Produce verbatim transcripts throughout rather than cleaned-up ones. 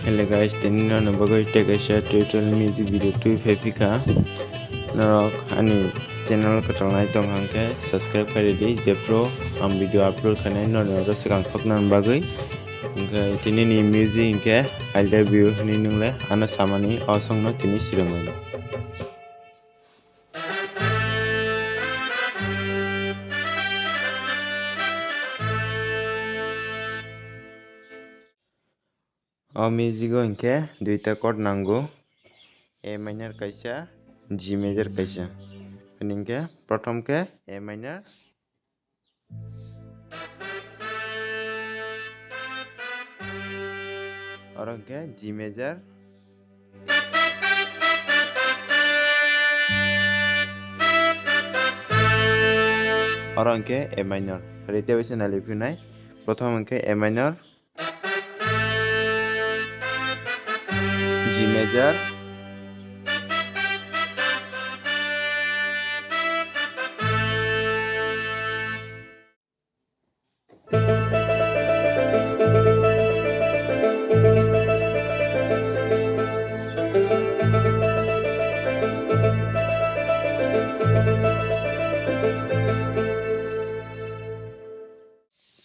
Hello guys, tini nono bagwi tei kaisa tutorial music video twi phai phikha. Norok ani channel kwtal nai tong hwnkhe subscribe khaidi, jephru ang video upload khainai nono swkang sokna bagwi. Hwnkhe tini ni music hwnkhe I love you hwnwi nwngle ano samani o song no tini swrwnglainai. O music o hwnkhe duita chord nango, A minor kaisa, G major kaisa. Hwnkhe prothom khe A minor, oro hwnkhe G major, oro hwnkhe A minor. Phai tei bai se nai liphinai. Prothom hwnkhe A minor, G major,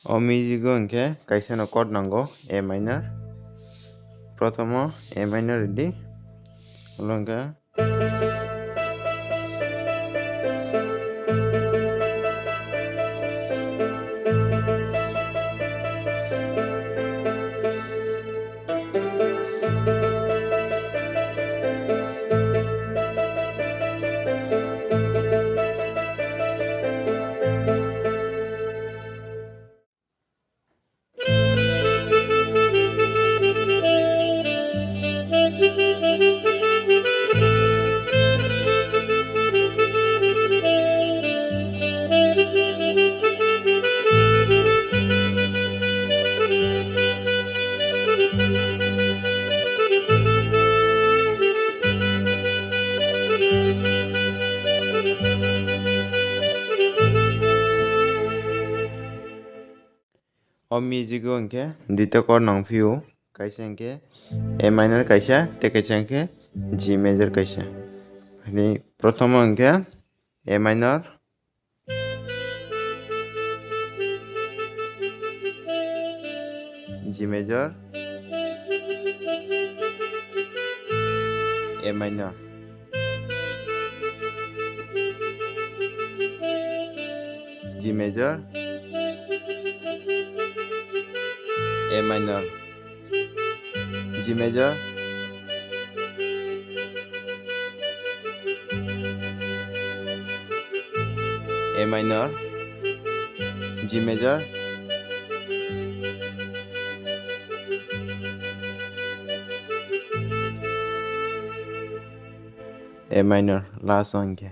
o music o hwnkhe kaisa no chord nango, A minor. Prothomo A minor ridi, ulo hwnkhe O music o hwnkhe duita chord nang phio, kaisa hwnkhe A minor kaisa tei kaisa hwnkhe G major kaisa. Hani prothomo hwnkhe A minor, G major, A minor, G major, A minor, G major, A minor, G major, A minor, last o hwnkhe.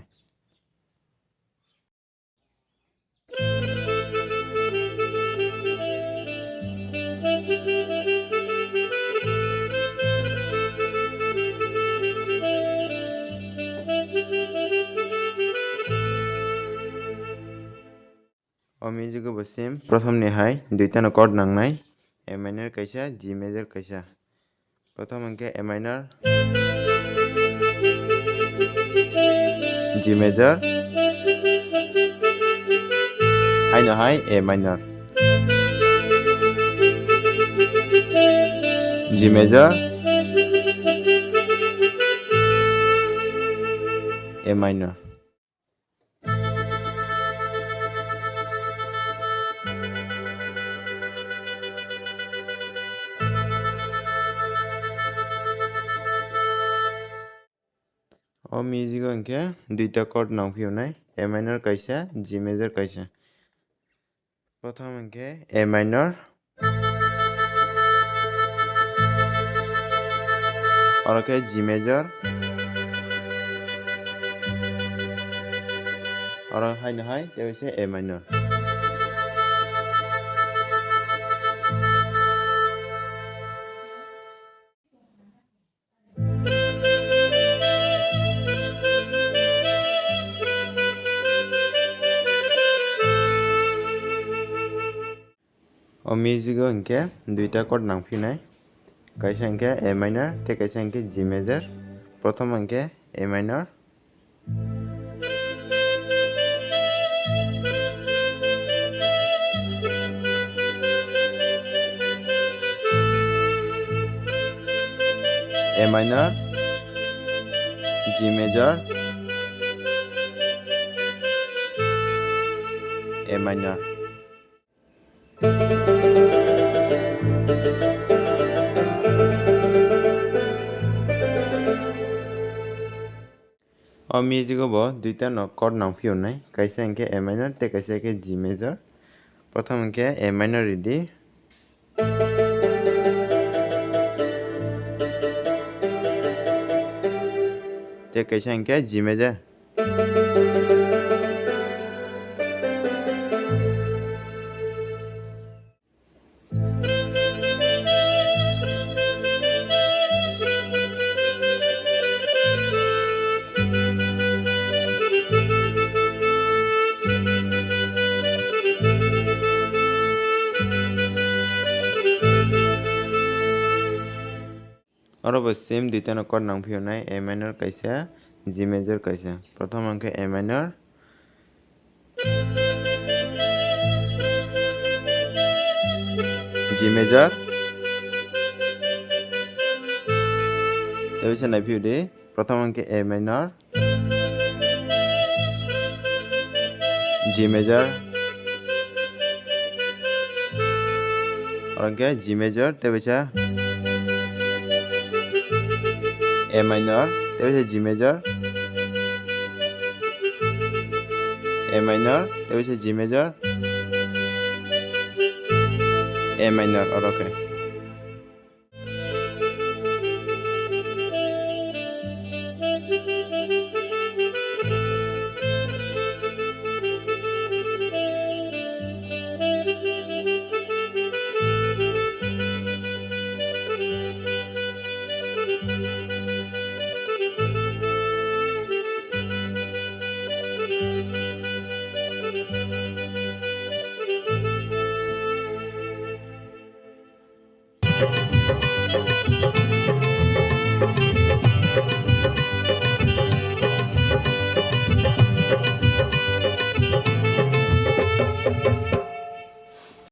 O music o bo same, prothom ni hai duita no chord nangnai, A minor kaisa, G major kaisa. Prothom hwnkhe A minor, G major, haino hai A minor, G major, A minor. O music o hwnkhe duita chord nang phiyonai, A minor kaisa, G major kaisa. Prothom hwnkhe A minor, oro khe G major, oro haino hai tei se A minor. O music o hwnkhe duita chord nang phinai, Kaisa hwnkhe A minor, tei kaisa hwnkhe G major. Prothom hwnkhe A minor. A minor, G major, A minor. O music o bo duita no chord nang phiyonai, kaisa hwnkhe A minor tei kaisa hwnkhe G major. Prothom hwnkhe A minor ridi. Tei kaisa hwnkhe G major. Oro bo same duita no chord nang phiyonai, A minor kaisa, G major kaisa. Prothom hwnkhe A minor, G major, tei bisa nai phiyodi, prothom hwnkhe A minor, G major, oro hwnkhe G major, tei bisa A minor, tei bisa G major, A minor, tei bisa G major, A minor, oro khe.